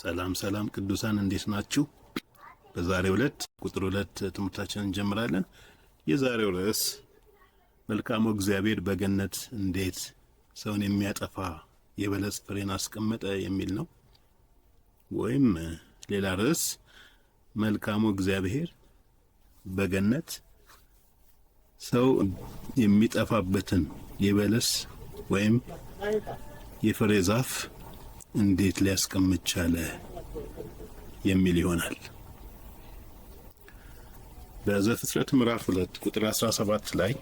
ሰላም ሰላም ቅዱሳን እንዴት ናችሁ? በዛሬው ዕለት ቁጥር 2 ትምህርታችንን እንጀምራለን። የዛሬው ርዕስ መልካሙ እግዚአብሔር በገነት እንዴት ሰውን የሚያጠፋ የበለስ ፍሬን አስቀመጠ የሚል ነው። ወይም ሌላ ርዕስ መልካሙ እግዚአብሔር በገነት ሰው የሚጠፋበትን የበለስ ወይም የፍሬ ዛፍ እንዴት ሊያስቀምጥ ቻለ የሚል ይሆናል። በዘፍጥረት ምዕራፍ 2 ቁጥር 17 ላይ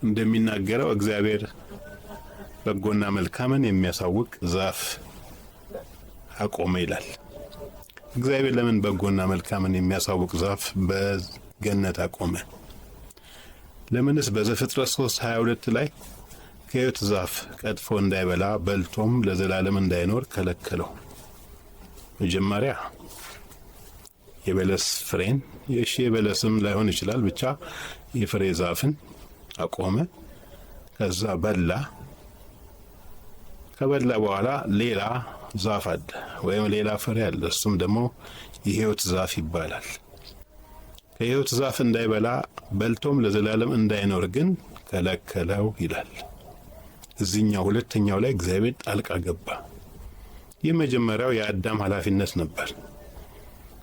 እንደሚናገረው እግዚአብሔር በጎና መልካምን የሚያሳውቅ ዛፍ አቆመ ይላል። እግዚአብሔር ለምን በጎና መልካምን የሚያሳውቅ ዛፍ በገነት አቆመ? ለምንስ በዘፍጥረት 3:22 ላይ ከሕይወት ዛፍ ቀጥፎ እንዳይበላ በልቶም ለዘላለም እንዳይኖር ከለከለው? መጀመሪያ የበለስ ፍሬን፣ የሺ የበለስም ላይሆን ይችላል፣ ብቻ የፍሬ ዛፍን አቆመ። ከዛ በላ። ከበላ በኋላ ሌላ ዛፍ አለ ወይም ሌላ ፍሬ አለ። እሱም ደግሞ የሕይወት ዛፍ ይባላል። ከሕይወት ዛፍ እንዳይበላ በልቶም ለዘላለም እንዳይኖር ግን ከለከለው ይላል። እዚህኛው ሁለተኛው ላይ እግዚአብሔር ጣልቃ ገባ። የመጀመሪያው የአዳም ኃላፊነት ነበር።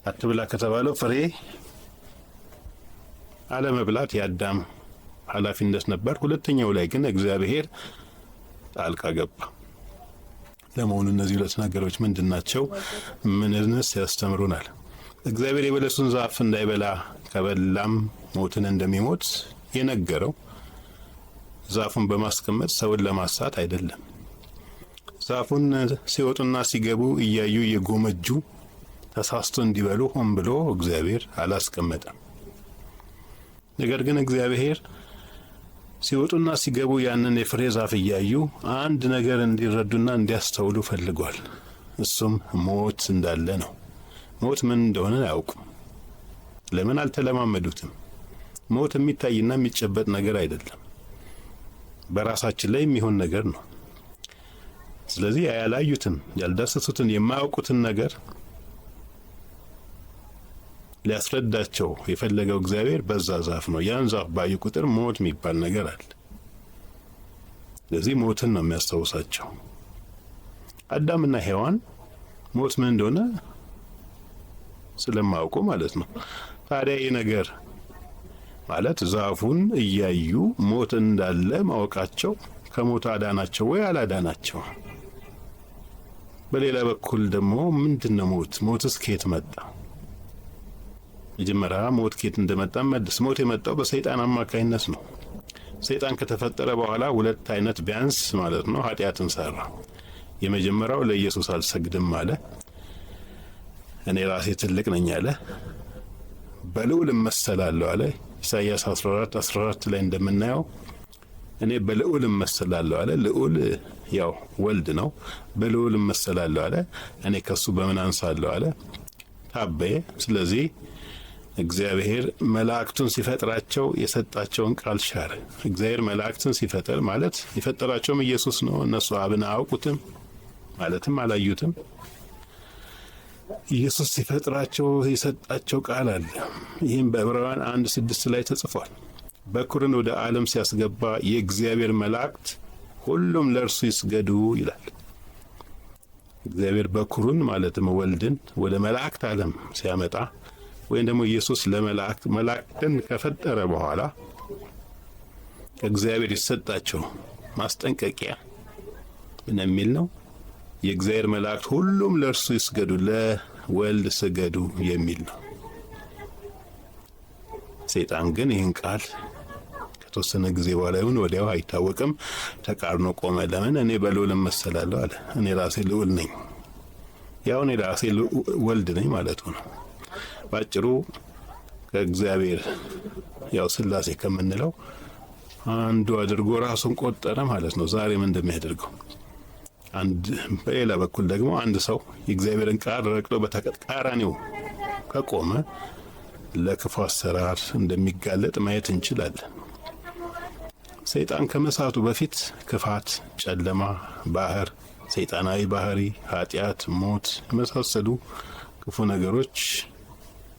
አትብላ ከተባለው ፍሬ አለመብላት የአዳም ኃላፊነት ነበር። ሁለተኛው ላይ ግን እግዚአብሔር ጣልቃ ገባ። ለመሆኑ እነዚህ ሁለት ነገሮች ምንድን ናቸው? ምንንስ ያስተምሩናል? እግዚአብሔር የበለሱን ዛፍ እንዳይበላ ከበላም ሞትን እንደሚሞት የነገረው ዛፉን በማስቀመጥ ሰውን ለማሳት አይደለም። ዛፉን ሲወጡና ሲገቡ እያዩ እየጎመጁ ተሳስቶ እንዲበሉ ሆን ብሎ እግዚአብሔር አላስቀመጠም። ነገር ግን እግዚአብሔር ሲወጡና ሲገቡ ያንን የፍሬ ዛፍ እያዩ አንድ ነገር እንዲረዱና እንዲያስተውሉ ፈልጓል። እሱም ሞት እንዳለ ነው። ሞት ምን እንደሆነ አያውቁም። ለምን አልተለማመዱትም? ሞት የሚታይና የሚጨበጥ ነገር አይደለም። በራሳችን ላይ የሚሆን ነገር ነው። ስለዚህ ያላዩትን፣ ያልዳሰሱትን፣ የማያውቁትን ነገር ሊያስረዳቸው የፈለገው እግዚአብሔር በዛ ዛፍ ነው። ያን ዛፍ ባዩ ቁጥር ሞት የሚባል ነገር አለ። ስለዚህ ሞትን ነው የሚያስታውሳቸው። አዳምና ሔዋን ሞት ምን እንደሆነ ስለማያውቁ ማለት ነው። ታዲያ ይህ ነገር ማለት ዛፉን እያዩ ሞት እንዳለ ማወቃቸው ከሞት አዳናቸው ወይ አላዳናቸው? በሌላ በኩል ደግሞ ምንድነው ሞት? ሞትስ ከየት መጣ? መጀመሪያ ሞት ከየት እንደመጣ መልስ። ሞት የመጣው በሰይጣን አማካይነት ነው። ሰይጣን ከተፈጠረ በኋላ ሁለት አይነት ቢያንስ ማለት ነው ኃጢአትን ሰራ። የመጀመሪያው ለኢየሱስ አልሰግድም አለ። እኔ ራሴ ትልቅ ነኝ አለ። በልዑል እመሰላለሁ አለ። ኢሳይያስ 14:14 ላይ እንደምናየው እኔ በልዑል እመሰላለሁ አለ። ልዑል ያው ወልድ ነው። በልዑል እመሰላለሁ አለ። እኔ ከሱ በምን አንሳለሁ አለ። ታበየ። ስለዚህ እግዚአብሔር መላእክቱን ሲፈጥራቸው የሰጣቸውን ቃል ሻረ። እግዚአብሔር መላእክቱን ሲፈጥር ማለት የፈጠራቸውም ኢየሱስ ነው። እነሱ አብን አያውቁትም ማለትም አላዩትም። ኢየሱስ ሲፈጥራቸው የሰጣቸው ቃል አለ። ይህም በዕብራውያን 1:6 ላይ ተጽፏል። በኩርን ወደ ዓለም ሲያስገባ የእግዚአብሔር መላእክት ሁሉም ለእርሱ ይስገዱ ይላል። እግዚአብሔር በኩሩን ማለትም ወልድን ወደ መላእክት ዓለም ሲያመጣ ወይም ደግሞ ኢየሱስ ለመላእክት መላእክትን ከፈጠረ በኋላ እግዚአብሔር ይሰጣቸው ማስጠንቀቂያ ምን የሚል ነው? የእግዚአብሔር መላእክት ሁሉም ለእርሱ ይስገዱ፣ ለወልድ ስገዱ የሚል ነው። ሰይጣን ግን ይህን ቃል ከተወሰነ ጊዜ በኋላ ይሁን ወዲያው አይታወቅም፣ ተቃርኖ ቆመ። ለምን? እኔ በልዑል እመሰላለሁ አለ። እኔ ራሴ ልዑል ነኝ፣ ያው እኔ ራሴ ወልድ ነኝ ማለቱ ነው። ባጭሩ ከእግዚአብሔር ያው ስላሴ ከምንለው አንዱ አድርጎ ራሱን ቆጠረ ማለት ነው። ዛሬም እንደሚያደርገው አንድ በሌላ በኩል ደግሞ አንድ ሰው የእግዚአብሔርን ቃል ረግጦ በተቃራኒው ከቆመ ለክፉ አሰራር እንደሚጋለጥ ማየት እንችላለን። ሰይጣን ከመሳቱ በፊት ክፋት፣ ጨለማ፣ ባህር፣ ሰይጣናዊ ባህሪ፣ ኃጢአት፣ ሞት የመሳሰሉ ክፉ ነገሮች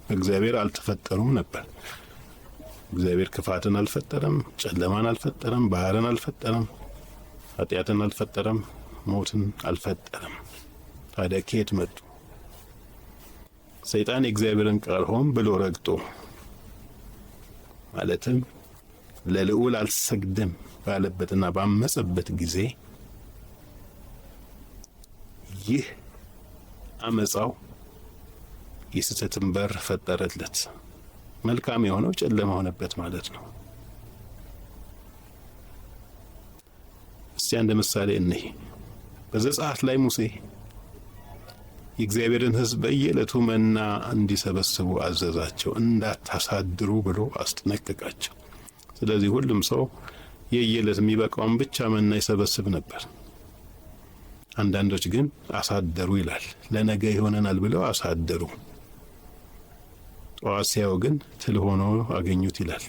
እግዚአብሔር አልተፈጠሩም ነበር። እግዚአብሔር ክፋትን አልፈጠረም፣ ጨለማን አልፈጠረም፣ ባህርን አልፈጠረም፣ ኃጢአትን አልፈጠረም፣ ሞትን አልፈጠረም። ታዲያ ከየት መጡ? ሰይጣን የእግዚአብሔርን ቃል ሆን ብሎ ረግጦ ማለትም ለልዑል አልሰግድም ባለበትና ባመጸበት ጊዜ ይህ አመፃው የስህተትን በር ፈጠረለት። መልካም የሆነው ጨለማ ሆነበት ማለት ነው። እስቲ አንድ ምሳሌ እንይ። በዘጸአት ላይ ሙሴ የእግዚአብሔርን ሕዝብ በየዕለቱ መና እንዲሰበስቡ አዘዛቸው፣ እንዳታሳድሩ ብሎ አስጠነቀቃቸው። ስለዚህ ሁሉም ሰው የየዕለት የሚበቃውን ብቻ መና ይሰበስብ ነበር። አንዳንዶች ግን አሳደሩ ይላል። ለነገ ይሆነናል ብለው አሳደሩ። ጠዋት ሲያዩ ግን ትል ሆኖ አገኙት ይላል።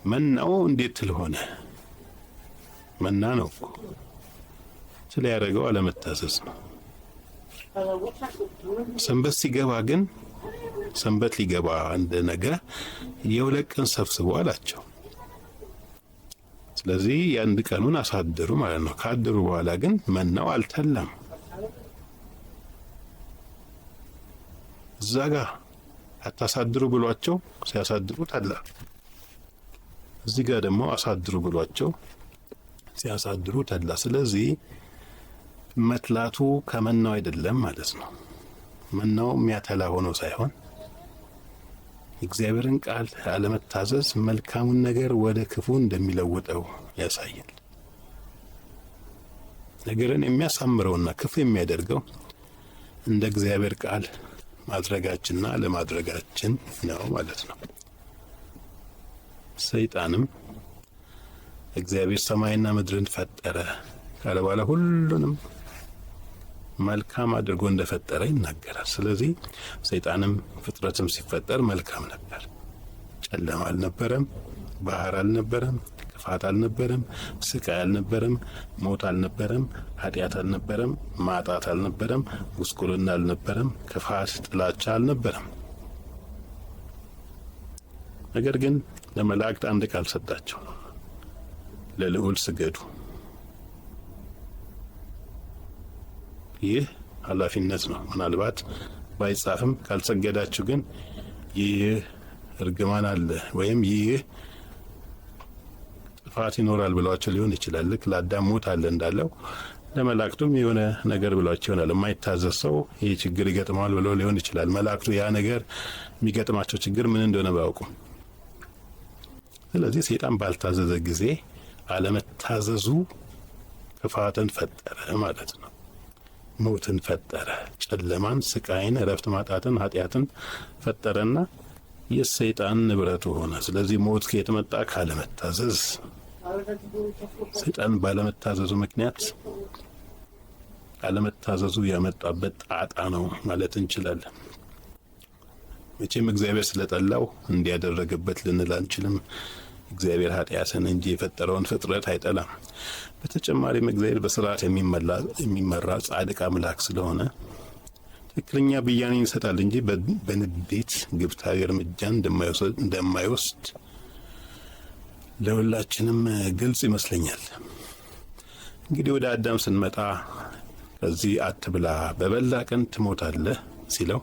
መናው እንዴት ትል ሆነ? መና ነው እኮ። ትል ያደረገው አለመታዘዝ ነው። ሰንበት ሲገባ ግን ሰንበት ሊገባ እንደ ነገ የሁለት ቀን ሰብስቦ አላቸው። ስለዚህ የአንድ ቀኑን አሳደሩ ማለት ነው። ካደሩ በኋላ ግን መናው አልተላም። እዛ ጋ አታሳድሩ ብሏቸው ሲያሳድሩ ተላ። እዚህ ጋር ደግሞ አሳድሩ ብሏቸው ሲያሳድሩ ተላ። ስለዚህ መትላቱ ከመናው አይደለም ማለት ነው። መናው የሚያተላ ሆኖ ሳይሆን የእግዚአብሔርን ቃል አለመታዘዝ መልካሙን ነገር ወደ ክፉ እንደሚለውጠው ያሳያል። ነገርን የሚያሳምረውና ክፉ የሚያደርገው እንደ እግዚአብሔር ቃል ማድረጋችንና አለማድረጋችን ነው ማለት ነው። ሰይጣንም እግዚአብሔር ሰማይና ምድርን ፈጠረ ካለ በኋላ ሁሉንም መልካም አድርጎ እንደፈጠረ ይናገራል። ስለዚህ ሰይጣንም ፍጥረትም ሲፈጠር መልካም ነበር። ጨለማ አልነበረም፣ ባህር አልነበረም፣ ክፋት አልነበረም፣ ስቃይ አልነበረም፣ ሞት አልነበረም፣ ኃጢአት አልነበረም፣ ማጣት አልነበረም፣ ጉስቁልና አልነበረም፣ ክፋት፣ ጥላቻ አልነበረም። ነገር ግን ለመላእክት አንድ ቃል ሰጣቸው፣ ለልዑል ስገዱ። ይህ ኃላፊነት ነው። ምናልባት ባይጻፍም ካልሰገዳችሁ ግን ይህ እርግማን አለ ወይም ይህ ጥፋት ይኖራል ብሏቸው ሊሆን ይችላል። ልክ ለአዳም ሞት አለ እንዳለው ለመላእክቱም የሆነ ነገር ብሏቸው ይሆናል። የማይታዘዝ ሰው ይህ ችግር ይገጥመዋል ብሎ ሊሆን ይችላል። መላእክቱ ያ ነገር የሚገጥማቸው ችግር ምን እንደሆነ ባያውቁም፣ ስለዚህ ሰይጣን ባልታዘዘ ጊዜ አለመታዘዙ ክፋትን ፈጠረ ማለት ነው። ሞትን ፈጠረ፣ ጨለማን፣ ስቃይን፣ እረፍት ማጣትን፣ ኃጢአትን ፈጠረና የሰይጣን ንብረቱ ሆነ። ስለዚህ ሞት ከየት መጣ? ካለመታዘዝ። ሰይጣን ባለመታዘዙ ምክንያት አለመታዘዙ ያመጣበት ጣጣ ነው ማለት እንችላለን። መቼም እግዚአብሔር ስለጠላው እንዲያደረገበት ልንል አንችልም። እግዚአብሔር ኃጢአትን እንጂ የፈጠረውን ፍጥረት አይጠላም። በተጨማሪም እግዚአብሔር በስርዓት የሚመራ ጻድቅ አምላክ ስለሆነ ትክክለኛ ብያኔ ይሰጣል እንጂ በንዴት ግብታዊ እርምጃ እንደማይወስድ ለሁላችንም ግልጽ ይመስለኛል። እንግዲህ ወደ አዳም ስንመጣ ከዚህ አትብላ በበላ ቀን ትሞታለህ ሲለው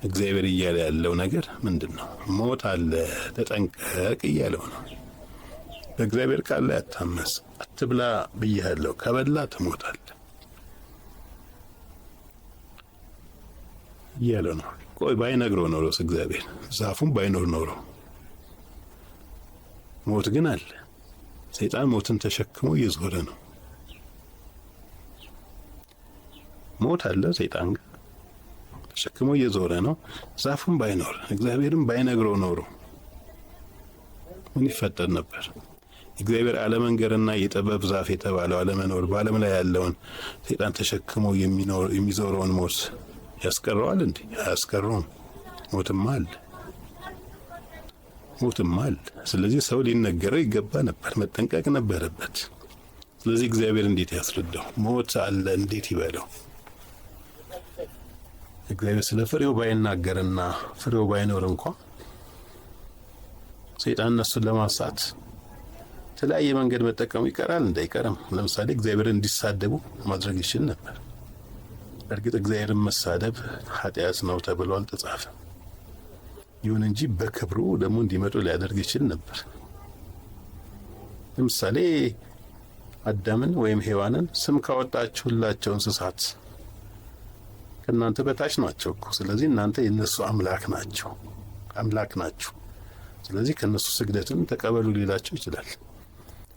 እግዚአብሔር እያለ ያለው ነገር ምንድን ነው? ሞት አለ ተጠንቀቅ እያለው ነው። በእግዚአብሔር ቃል ላይ አታመስ፣ አትብላ ብያለሁ፣ ከበላ ትሞታለህ እያለው ነው። ቆይ ባይነግረው ኖሮስ እግዚአብሔር ዛፉም ባይኖር ኖሮ ሞት ግን አለ። ሰይጣን ሞትን ተሸክሞ እየዞረ ነው። ሞት አለ፣ ሰይጣን ተሸክሞ እየዞረ ነው። ዛፉም ባይኖር እግዚአብሔርም ባይነግረው ኖሮ ምን ይፈጠር ነበር? እግዚአብሔር አለመንገርና የጥበብ ዛፍ የተባለው አለመኖር በዓለም ላይ ያለውን ሰይጣን ተሸክሞ የሚዞረውን ሞት ያስቀረዋል እንዴ? አያስቀረውም። ሞትማ አለ፣ ሞትማ አለ። ስለዚህ ሰው ሊነገረው ይገባ ነበር፣ መጠንቀቅ ነበረበት። ስለዚህ እግዚአብሔር እንዴት ያስረዳው? ሞት አለ እንዴት ይበለው? እግዚአብሔር ስለ ፍሬው ባይናገርና ፍሬው ባይኖር እንኳ ሰይጣን እነሱን ለማሳት የተለያየ መንገድ መጠቀሙ ይቀራል እንዳይቀርም። ለምሳሌ እግዚአብሔርን እንዲሳደቡ ማድረግ ይችል ነበር። በእርግጥ እግዚአብሔርን መሳደብ ኃጢአት ነው ተብሎ አልተጻፈም። ይሁን እንጂ በክብሩ ደግሞ እንዲመጡ ሊያደርግ ይችል ነበር። ለምሳሌ አዳምን ወይም ሔዋንን ስም ካወጣችሁላቸው እንስሳት ከእናንተ በታች ናቸው እኮ። ስለዚህ እናንተ የእነሱ አምላክ ናቸው አምላክ ናችሁ። ስለዚህ ከእነሱ ስግደትን ተቀበሉ ሊላቸው ይችላል።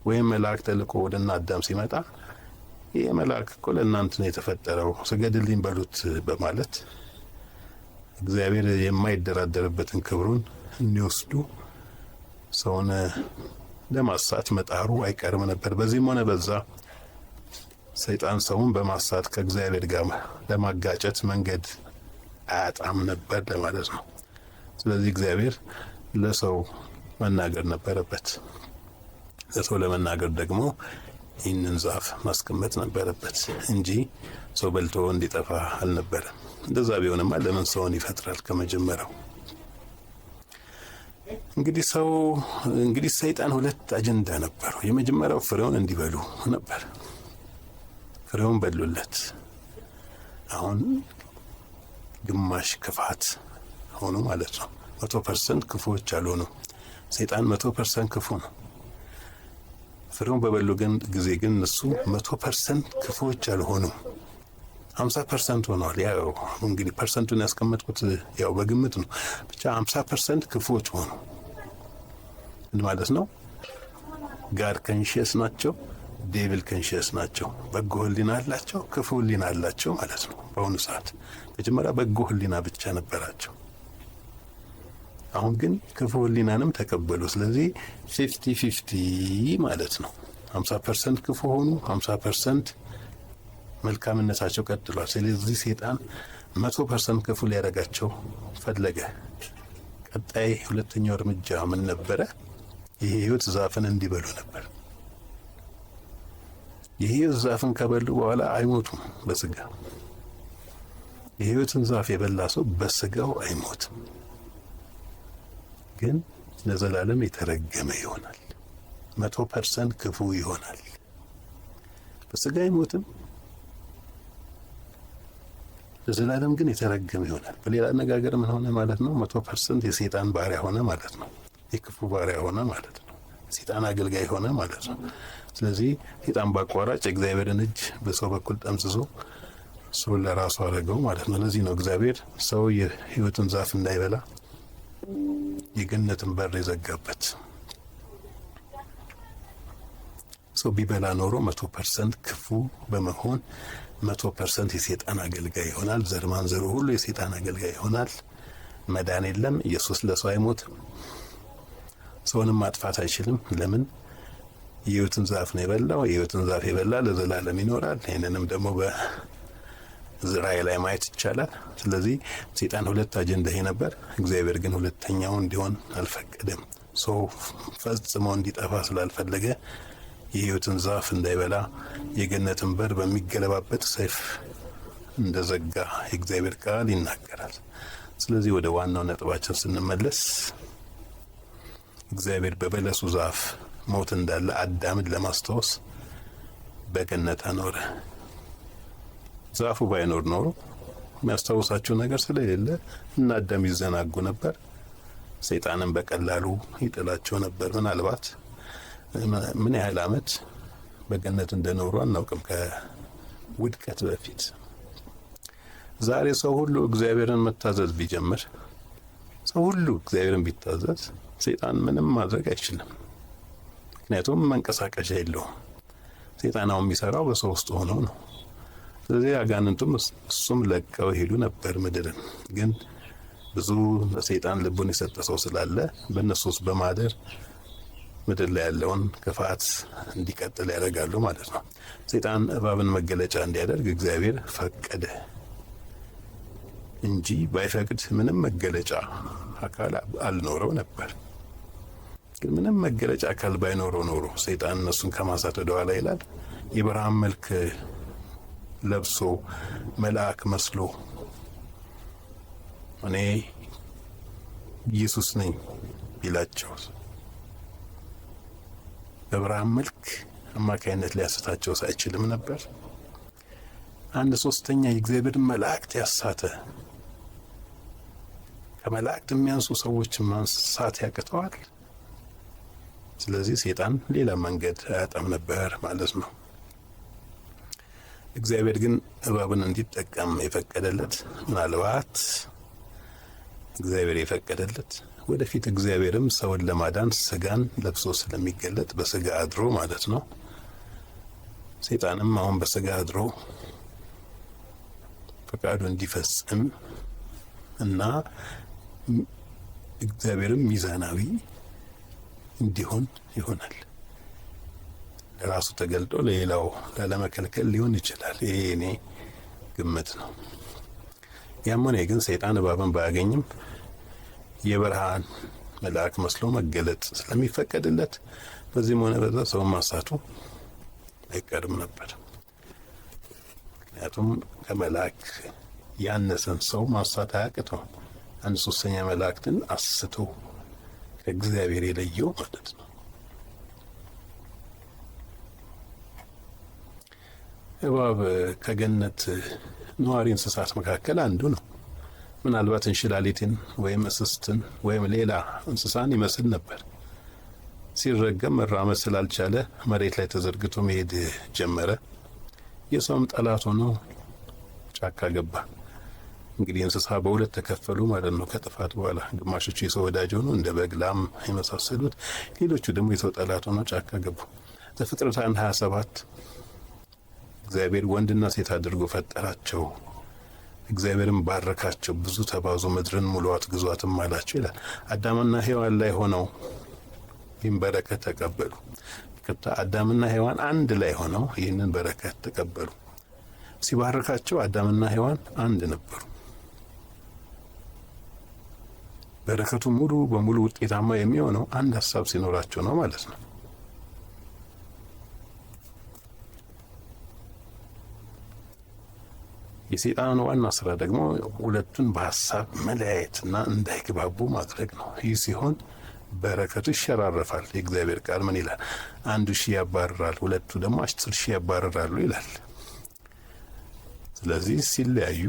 ወይም መልአክ ተልኮ ወደ እነ አዳም ሲመጣ ይህ መልአክ እኮ ለእናንተ ነው የተፈጠረው ስገድልኝ በሉት በማለት እግዚአብሔር የማይደራደርበትን ክብሩን እንዲወስዱ ሰውን ለማሳት መጣሩ አይቀርም ነበር። በዚህም ሆነ በዛ ሰይጣን ሰውን በማሳት ከእግዚአብሔር ጋር ለማጋጨት መንገድ አያጣም ነበር ለማለት ነው። ስለዚህ እግዚአብሔር ለሰው መናገር ነበረበት። ለሰው ለመናገር ደግሞ ይህንን ዛፍ ማስቀመጥ ነበረበት እንጂ ሰው በልቶ እንዲጠፋ አልነበረም። እንደዛ ቢሆንማ ለምን ሰውን ይፈጥራል ከመጀመሪያው? እንግዲህ ሰው እንግዲህ ሰይጣን ሁለት አጀንዳ ነበረው። የመጀመሪያው ፍሬውን እንዲበሉ ነበር። ፍሬውን በሉለት። አሁን ግማሽ ክፋት ሆኑ ማለት ነው። 100% ክፉዎች አልሆኑ። ሰይጣን 100% ክፉ ነው። ፍሬውን በበሉ ግን ጊዜ ግን እነሱ 100% ክፉዎች አልሆኑም። 50% ሆነዋል። ያው እንግዲህ percent ኡን ያስቀመጥኩት ያው በግምት ነው። ብቻ 50% ክፉዎች ሆኑ ማለት ነው። God conscious ናቸው፣ devil conscious ናቸው። በጎ ሕሊና አላቸው፣ ክፉ ሕሊና አላቸው ማለት ነው። በአሁኑ ሰዓት መጀመሪያ በጎ ሕሊና ብቻ ነበራቸው። አሁን ግን ክፉ ሕሊናንም ተቀበሉ። ስለዚህ 50-50 ማለት ነው። 50% ክፉ ሆኑ፣ 50% መልካምነታቸው ቀጥሏል። ስለዚህ ሴጣን 100% ክፉ ሊያደርጋቸው ፈለገ። ቀጣይ ሁለተኛው እርምጃ ምን ነበረ? የሕይወት ዛፍን እንዲበሉ ነበር። የሕይወት ዛፍን ከበሉ በኋላ አይሞቱም በስጋ። የሕይወትን ዛፍ የበላ ሰው በስጋው አይሞትም፣ ግን ለዘላለም የተረገመ ይሆናል። 100% ክፉ ይሆናል። በስጋ አይሞትም፣ ለዘላለም ግን የተረገመ ይሆናል። በሌላ አነጋገር ምን ሆነ ማለት ነው? 100% የሰይጣን ባሪያ ሆነ ማለት ነው። የክፉ ባሪያ ሆነ ማለት ነው። ሰይጣን አገልጋይ ሆነ ማለት ነው። ስለዚህ ሰይጣን በአቋራጭ የእግዚአብሔርን እጅ በሰው በኩል ጠምዝዞ ሰውን ለራሱ አደረገው ማለት ነው። ለዚህ ነው እግዚአብሔር ሰው የሕይወትን ዛፍ እንዳይበላ የገነትን በር የዘጋበት። ሰው ቢበላ ኖሮ 100% ክፉ በመሆን 100% የሰይጣን አገልጋይ ይሆናል። ዘር ማንዘሩ ሁሉ የሰይጣን አገልጋይ ይሆናል። መዳን የለም። ኢየሱስ ለሰው አይሞትም። ሰውንም ማጥፋት አይችልም። ለምን? የሕይወትን ዛፍ ነው የበላው። የሕይወትን ዛፍ የበላ ለዘላለም ይኖራል። ይህንንም ደግሞ በራእይ ላይ ማየት ይቻላል። ስለዚህ ሰይጣን ሁለት አጀንዳ ይሄ ነበር። እግዚአብሔር ግን ሁለተኛው እንዲሆን አልፈቀደም። ሰው ፈጽሞ እንዲጠፋ ስላልፈለገ የሕይወትን ዛፍ እንዳይበላ የገነትን በር በሚገለባበጥ ሰይፍ እንደዘጋ የእግዚአብሔር ቃል ይናገራል። ስለዚህ ወደ ዋናው ነጥባችን ስንመለስ እግዚአብሔር በበለሱ ዛፍ ሞት እንዳለ አዳምን ለማስታወስ በገነት አኖረ። ዛፉ ባይኖር ኖሮ የሚያስታውሳቸው ነገር ስለሌለ እና አዳም ይዘናጉ ነበር። ሰይጣንን በቀላሉ ይጥላቸው ነበር። ምናልባት ምን ያህል ዓመት በገነት እንደኖሩ አናውቅም፣ ከውድቀት በፊት። ዛሬ ሰው ሁሉ እግዚአብሔርን መታዘዝ ቢጀምር፣ ሰው ሁሉ እግዚአብሔርን ቢታዘዝ ሰይጣን ምንም ማድረግ አይችልም። ምክንያቱም መንቀሳቀሻ የለውም። ሰይጣን አሁን የሚሰራው በሰው ውስጥ ሆኖ ነው። ስለዚህ አጋንንቱም እሱም ለቀው ይሄዱ ነበር ምድርን። ግን ብዙ ለሰይጣን ልቡን የሰጠ ሰው ስላለ በእነሱ ውስጥ በማደር ምድር ላይ ያለውን ክፋት እንዲቀጥል ያደርጋሉ ማለት ነው። ሰይጣን እባብን መገለጫ እንዲያደርግ እግዚአብሔር ፈቀደ እንጂ ባይፈቅድ ምንም መገለጫ አካል አልኖረው ነበር። ግን ምንም መገለጫ አካል ባይኖረው ኖሮ ሰይጣን እነሱን ከማሳት ወደ ኋላ ይላል። የብርሃን መልክ ለብሶ መልአክ መስሎ እኔ ኢየሱስ ነኝ ቢላቸው በብርሃን መልክ አማካይነት ሊያስታቸው አይችልም ነበር? አንድ ሶስተኛ የእግዚአብሔር መላእክት ያሳተ ከመላእክት የሚያንሱ ሰዎችን ማንሳት ያቅተዋል? ስለዚህ ሰይጣን ሌላ መንገድ አያጣም ነበር ማለት ነው። እግዚአብሔር ግን እባብን እንዲጠቀም የፈቀደለት ምናልባት እግዚአብሔር የፈቀደለት ወደፊት እግዚአብሔርም ሰውን ለማዳን ስጋን ለብሶ ስለሚገለጥ በስጋ አድሮ ማለት ነው። ሰይጣንም አሁን በስጋ አድሮ ፈቃዱ እንዲፈጽም እና እግዚአብሔርም ሚዛናዊ እንዲሆን ይሆናል። ለራሱ ተገልጦ ለሌላው ላለመከልከል ሊሆን ይችላል። ይሄ እኔ ግምት ነው። ያም ሆነ ግን ሰይጣን እባብን ባያገኝም የብርሃን መልአክ መስሎ መገለጥ ስለሚፈቀድለት በዚህም ሆነ በዛ ሰውን ማሳቱ አይቀርም ነበር። ምክንያቱም ከመልአክ ያነሰን ሰው ማሳት አያቅተውም። አንድ ሶስተኛ መላእክትን አስቶ ከእግዚአብሔር የለየው ማለት ነው። እባብ ከገነት ነዋሪ እንስሳት መካከል አንዱ ነው። ምናልባት እንሽላሊትን ወይም እስስትን ወይም ሌላ እንስሳን ይመስል ነበር። ሲረገም መራመድ ስላልቻለ መሬት ላይ ተዘርግቶ መሄድ ጀመረ። የሰውም ጠላት ሆኖ ጫካ ገባ። እንግዲህ እንስሳ በሁለት ተከፈሉ ማለት ነው። ከጥፋት በኋላ ግማሾቹ የሰው ወዳጅ ሆኑ እንደ በግ፣ ላም የመሳሰሉት፣ ሌሎቹ ደግሞ የሰው ጠላት ሆነው ጫካ ገቡ። ዘፍጥረት 1:27 እግዚአብሔር ወንድና ሴት አድርጎ ፈጠራቸው፣ እግዚአብሔርም ባረካቸው፣ ብዙ ተባዙ፣ ምድርን ሙሉአት ግዟትም አላቸው ይላል። አዳምና ሔዋን ላይ ሆነው ይህን በረከት ተቀበሉ። አዳምና ሔዋን አንድ ላይ ሆነው ይህንን በረከት ተቀበሉ። ሲባረካቸው አዳምና ሔዋን አንድ ነበሩ። በረከቱ ሙሉ በሙሉ ውጤታማ የሚሆነው አንድ ሀሳብ ሲኖራቸው ነው ማለት ነው። የሰይጣን ዋና ስራ ደግሞ ሁለቱን በሀሳብ መለያየትና እንዳይግባቡ ማድረግ ነው። ይህ ሲሆን በረከቱ ይሸራረፋል። የእግዚአብሔር ቃል ምን ይላል? 1,000 ያባርራል፣ ሁለቱ ደግሞ 10,000 ያባርራሉ ይላል። ስለዚህ ሲለያዩ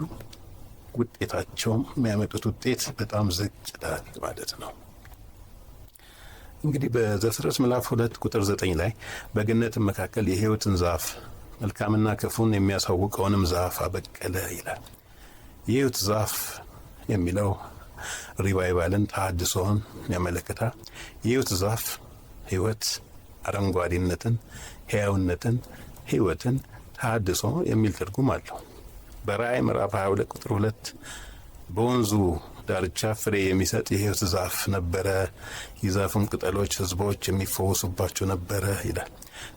ውጤታቸውም የሚያመጡት ውጤት በጣም ዝቅ ይላል ማለት ነው። እንግዲህ በዘፍጥረት ምዕራፍ 2 ቁጥር 9 ላይ በገነት መካከል የሕይወትን ዛፍ መልካምና ክፉን የሚያሳውቀውንም ዛፍ አበቀለ ይላል። የሕይወት ዛፍ የሚለው ሪቫይቫልን ተሐድሶን ያመለክታል። የሕይወት ዛፍ ሕይወት፣ አረንጓዴነትን፣ ሕያውነትን፣ ሕይወትን፣ ተሐድሶ የሚል ትርጉም አለው። በራእይ ምዕራፍ 22 ቁጥር 2 በወንዙ ዳርቻ ፍሬ የሚሰጥ የሕይወት ዛፍ ነበረ፣ የዛፉም ቅጠሎች ሕዝቦች የሚፈወሱባቸው ነበረ ይላል።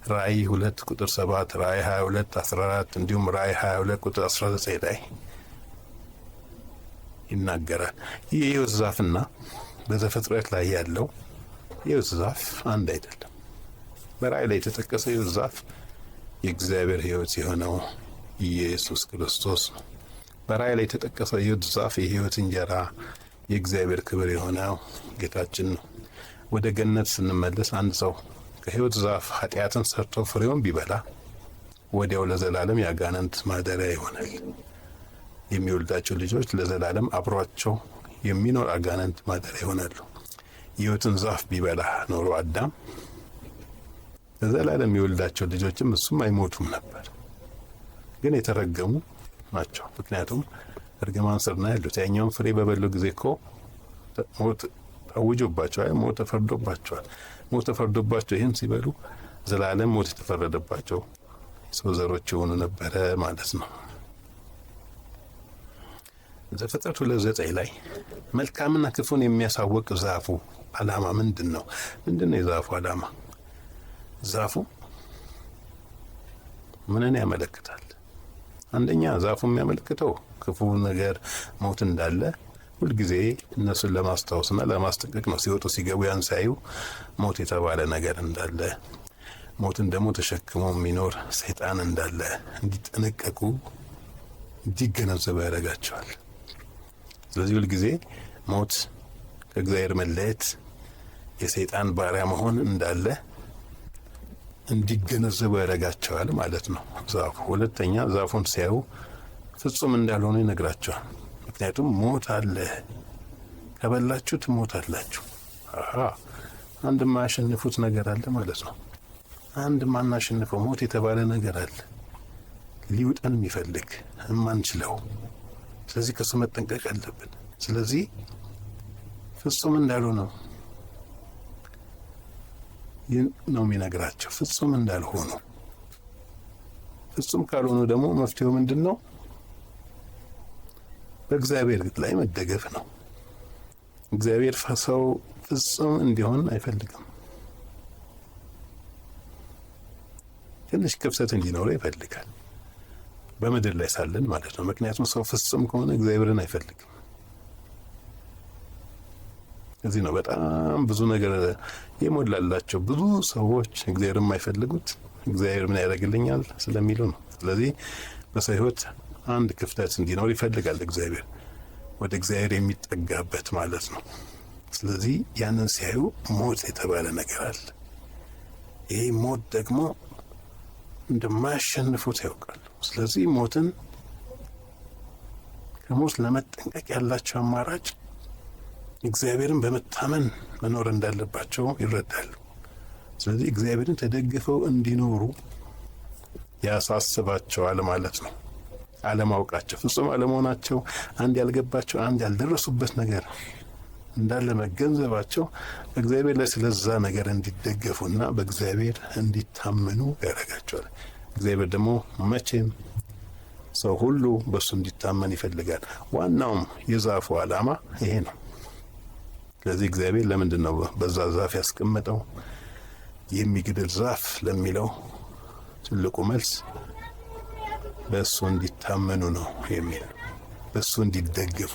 ራእይ 2 ቁጥር 7፣ ራእይ 22 14 እንዲሁም ራእይ 22 ቁጥር 19 ላይ ይናገራል። ይህ የሕይወት ዛፍና በዘፍጥረት ላይ ያለው የሕይወት ዛፍ አንድ አይደለም። በራእይ ላይ የተጠቀሰው የሕይወት ዛፍ የእግዚአብሔር ሕይወት የሆነው ኢየሱስ ክርስቶስ ነው። በራእይ ላይ የተጠቀሰው የሕይወት ዛፍ የሕይወት እንጀራ የእግዚአብሔር ክብር የሆነው ጌታችን ነው። ወደ ገነት ስንመለስ አንድ ሰው ከሕይወት ዛፍ ኃጢአትን ሰርቶ ፍሬውን ቢበላ ወዲያው ለዘላለም የአጋንንት ማደሪያ ይሆናል። የሚወልዳቸው ልጆች ለዘላለም አብሯቸው የሚኖር አጋንንት ማደሪያ ይሆናሉ። የሕይወትን ዛፍ ቢበላ ኖሮ አዳም ለዘላለም የሚወልዳቸው ልጆችም እሱም አይሞቱም ነበር። ግን የተረገሙ ናቸው። ምክንያቱም እርግማን ስር ነው ያሉት። ያኛውን ፍሬ በበሉ ጊዜ እኮ ሞት ታውጆባቸዋል፣ ሞት ተፈርዶባቸዋል። ሞት ተፈርዶባቸው ይህን ሲበሉ ዘላለም ሞት የተፈረደባቸው የሰው ዘሮች የሆኑ ነበረ ማለት ነው። ዘፍጥረት 2:9 ላይ መልካምና ክፉን የሚያሳውቅ ዛፉ ዓላማ ምንድን ነው? ምንድን ነው የዛፉ ዓላማ? ዛፉ ምንን ያመለክታል? አንደኛ ዛፉ የሚያመለክተው ክፉ ነገር ሞት እንዳለ ሁልጊዜ እነሱን ለማስታወስና ለማስጠንቀቅ ነው። ሲወጡ ሲገቡ ያን ሲያዩ ሞት የተባለ ነገር እንዳለ፣ ሞትን ደግሞ ተሸክሞ የሚኖር ሰይጣን እንዳለ እንዲጠነቀቁ እንዲገነዘቡ ያደርጋቸዋል። ስለዚህ ሁልጊዜ ሞት፣ ከእግዚአብሔር መለየት፣ የሰይጣን ባሪያ መሆን እንዳለ እንዲገነዘቡ ያደርጋቸዋል ማለት ነው ዛፉ። ሁለተኛ ዛፉን ሲያዩ ፍጹም እንዳልሆኑ ይነግራቸዋል። ምክንያቱም ሞት አለ፣ ከበላችሁ ትሞታላችሁ። አሃ አንድ የማያሸንፉት ነገር አለ ማለት ነው። አንድ የማናሸንፈው ሞት የተባለ ነገር አለ፣ ሊውጠን የሚፈልግ የማንችለው። ስለዚህ ከሱ መጠንቀቅ አለብን። ስለዚህ ፍጹም እንዳልሆነ ነው የሚነግራቸው፣ ፍጹም እንዳልሆኑ። ፍጹም ካልሆኑ ደግሞ መፍትሄው ምንድን ነው? በእግዚአብሔር ላይ መደገፍ ነው። እግዚአብሔር ሰው ፍጹም እንዲሆን አይፈልግም። ትንሽ ክፍተት እንዲኖረው ይፈልጋል፣ በምድር ላይ ሳለን ማለት ነው። ምክንያቱም ሰው ፍጹም ከሆነ እግዚአብሔርን አይፈልግም። እዚህ ነው በጣም ብዙ ነገር የሞላላቸው ብዙ ሰዎች እግዚአብሔር የማይፈልጉት እግዚአብሔር ምን ያደርግልኛል ስለሚሉ ነው። ስለዚህ በሰው ሕይወት አንድ ክፍተት እንዲኖር ይፈልጋል እግዚአብሔር፣ ወደ እግዚአብሔር የሚጠጋበት ማለት ነው። ስለዚህ ያንን ሲያዩ ሞት የተባለ ነገር አለ። ይሄ ሞት ደግሞ እንደማያሸንፉት ያውቃሉ። ስለዚህ ሞትን ከሞት ለመጠንቀቅ ያላቸው አማራጭ እግዚአብሔርን በመታመን መኖር እንዳለባቸው ይረዳሉ። ስለዚህ እግዚአብሔርን ተደግፈው እንዲኖሩ ያሳስባቸዋል ማለት ነው። አለማወቃቸው፣ ፍጹም አለመሆናቸው፣ አንድ ያልገባቸው፣ አንድ ያልደረሱበት ነገር እንዳለ መገንዘባቸው በእግዚአብሔር ላይ ስለዛ ነገር እንዲደገፉና በእግዚአብሔር እንዲታመኑ ያደርጋቸዋል። እግዚአብሔር ደግሞ መቼም ሰው ሁሉ በእሱ እንዲታመን ይፈልጋል። ዋናውም የዛፉ ዓላማ ይሄ ነው። ስለዚህ እግዚአብሔር ለምንድን ነው በዛ ዛፍ ያስቀመጠው የሚገድል ዛፍ ለሚለው ትልቁ መልስ በእሱ እንዲታመኑ ነው የሚል፣ በእሱ እንዲደገፉ፣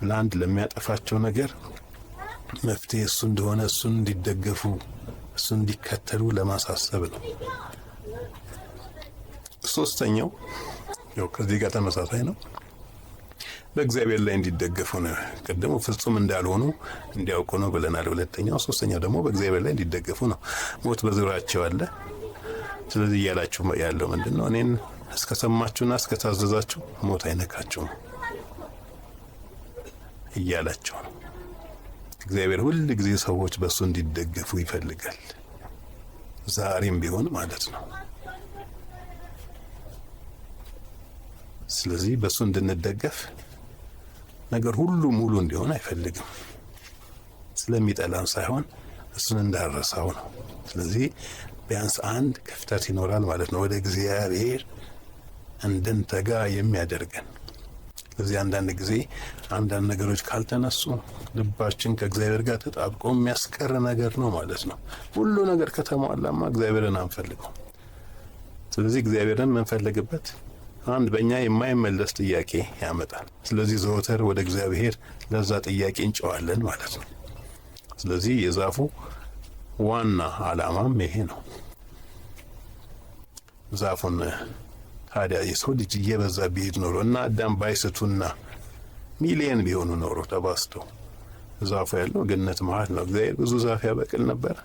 ለአንድ ለሚያጠፋቸው ነገር መፍትሄ እሱ እንደሆነ እሱን እንዲደገፉ እሱን እንዲከተሉ ለማሳሰብ ነው። ሶስተኛው ያው ከዚህ ጋር ተመሳሳይ ነው። በእግዚአብሔር ላይ እንዲደገፉ ነው። ቀደሙ ፍጹም እንዳልሆኑ እንዲያውቁ ነው ብለናል። ሁለተኛው፣ ሶስተኛው ደግሞ በእግዚአብሔር ላይ እንዲደገፉ ነው። ሞት በዙሪያቸው አለ። ስለዚህ እያላችሁ ያለው ምንድን ነው? እኔን እስከሰማችሁና እስከታዘዛችሁ ሞት አይነካችሁም እያላቸው ነው። እግዚአብሔር ሁል ጊዜ ሰዎች በእሱ እንዲደገፉ ይፈልጋል። ዛሬም ቢሆን ማለት ነው። ስለዚህ በእሱ እንድንደገፍ ነገር ሁሉ ሙሉ እንዲሆን አይፈልግም። ስለሚጠላን ሳይሆን እሱን እንዳረሳው ነው። ስለዚህ ቢያንስ አንድ ክፍተት ይኖራል ማለት ነው፣ ወደ እግዚአብሔር እንድንተጋ የሚያደርገን። ስለዚህ አንዳንድ ጊዜ አንዳንድ ነገሮች ካልተነሱ ልባችን ከእግዚአብሔር ጋር ተጣብቆ የሚያስቀር ነገር ነው ማለት ነው። ሁሉ ነገር ከተሟላማ እግዚአብሔርን አንፈልገው። ስለዚህ እግዚአብሔርን የምንፈልግበት አንድ በእኛ የማይመለስ ጥያቄ ያመጣል። ስለዚህ ዘወትር ወደ እግዚአብሔር ለዛ ጥያቄ እንጨዋለን ማለት ነው። ስለዚህ የዛፉ ዋና ዓላማም ይሄ ነው። ዛፉን ታዲያ የሰው ልጅ እየበዛ ቢሄድ ኖሮ እና አዳም ባይስቱና ሚሊየን ቢሆኑ ኖሮ ተባስተው ዛፉ ያለው ገነት መሀል ነው። እግዚአብሔር ብዙ ዛፍ ያበቅል ነበር።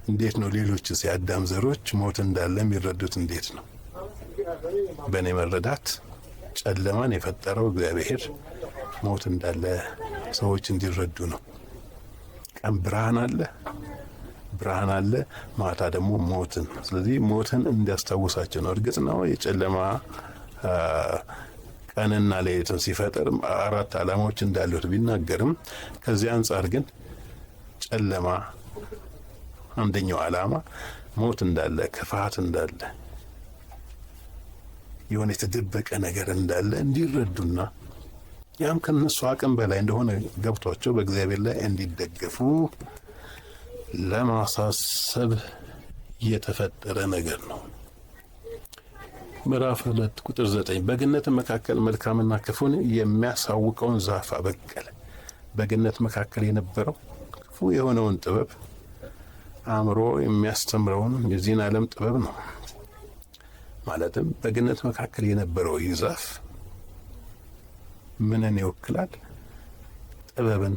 እንዴት ነው ሌሎችስ የአዳም ዘሮች ሞት እንዳለ የሚረዱት እንዴት ነው? በእኔ መረዳት ጨለማን የፈጠረው እግዚአብሔር ሞት እንዳለ ሰዎች እንዲረዱ ነው። ቀን ብርሃን አለ፣ ብርሃን አለ፣ ማታ ደግሞ ሞትን። ስለዚህ ሞትን እንዲያስታውሳቸው ነው። እርግጥ ነው የጨለማ ቀንና ሌሊትን ሲፈጥር አራት ዓላማዎች እንዳሉት ቢናገርም ከዚህ አንጻር ግን ጨለማ አንደኛው ዓላማ ሞት እንዳለ፣ ክፋት እንዳለ፣ የሆነ የተደበቀ ነገር እንዳለ እንዲረዱና ያም ከነሱ አቅም በላይ እንደሆነ ገብቷቸው በእግዚአብሔር ላይ እንዲደገፉ ለማሳሰብ የተፈጠረ ነገር ነው። ምዕራፍ 2 ቁጥር 9 በገነት መካከል መልካምና ክፉን የሚያሳውቀውን ዛፍ አበቀለ። በገነት መካከል የነበረው ክፉ የሆነውን ጥበብ አእምሮ የሚያስተምረውን የዚህን ዓለም ጥበብ ነው። ማለትም በገነት መካከል የነበረው ይህ ዛፍ ምንን ይወክላል? ጥበብን፣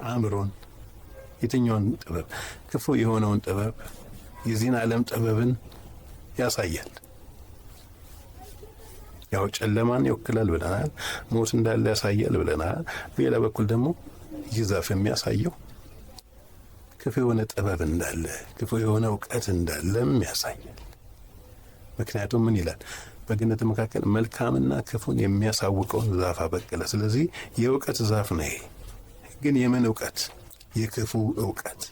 አእምሮን። የትኛውን ጥበብ? ክፉ የሆነውን ጥበብ፣ የዚህን ዓለም ጥበብን ያሳያል። ያው ጨለማን ይወክላል ብለናል። ሞት እንዳለ ያሳያል ብለናል። በሌላ በኩል ደግሞ ይህ ዛፍ የሚያሳየው ክፉ የሆነ ጥበብ እንዳለ፣ ክፉ የሆነ እውቀት እንዳለም ያሳያል። ምክንያቱም ምን ይላል? በገነት መካከል መልካምና ክፉን የሚያሳውቀውን ዛፍ አበቀለ። ስለዚህ የእውቀት ዛፍ ነው ይሄ። ግን የምን እውቀት? የክፉ እውቀት።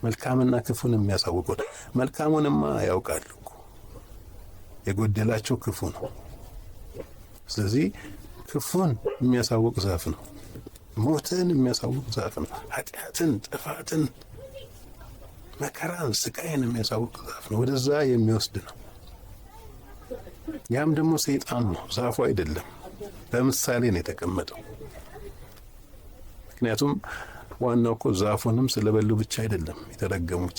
መልካምና ክፉን የሚያሳውቀው፣ መልካሙንማ ያውቃሉ እኮ፣ የጎደላቸው ክፉ ነው። ስለዚህ ክፉን የሚያሳውቅ ዛፍ ነው። ሞትን የሚያሳውቅ ዛፍ ነው። ኃጢአትን፣ ጥፋትን፣ መከራን፣ ስቃይን የሚያሳውቅ ዛፍ ነው። ወደዛ የሚወስድ ነው። ያም ደግሞ ሰይጣን ነው፣ ዛፉ አይደለም። በምሳሌ ነው የተቀመጠው። ምክንያቱም ዋናው እኮ ዛፉንም ስለበሉ ብቻ አይደለም የተረገሙት፣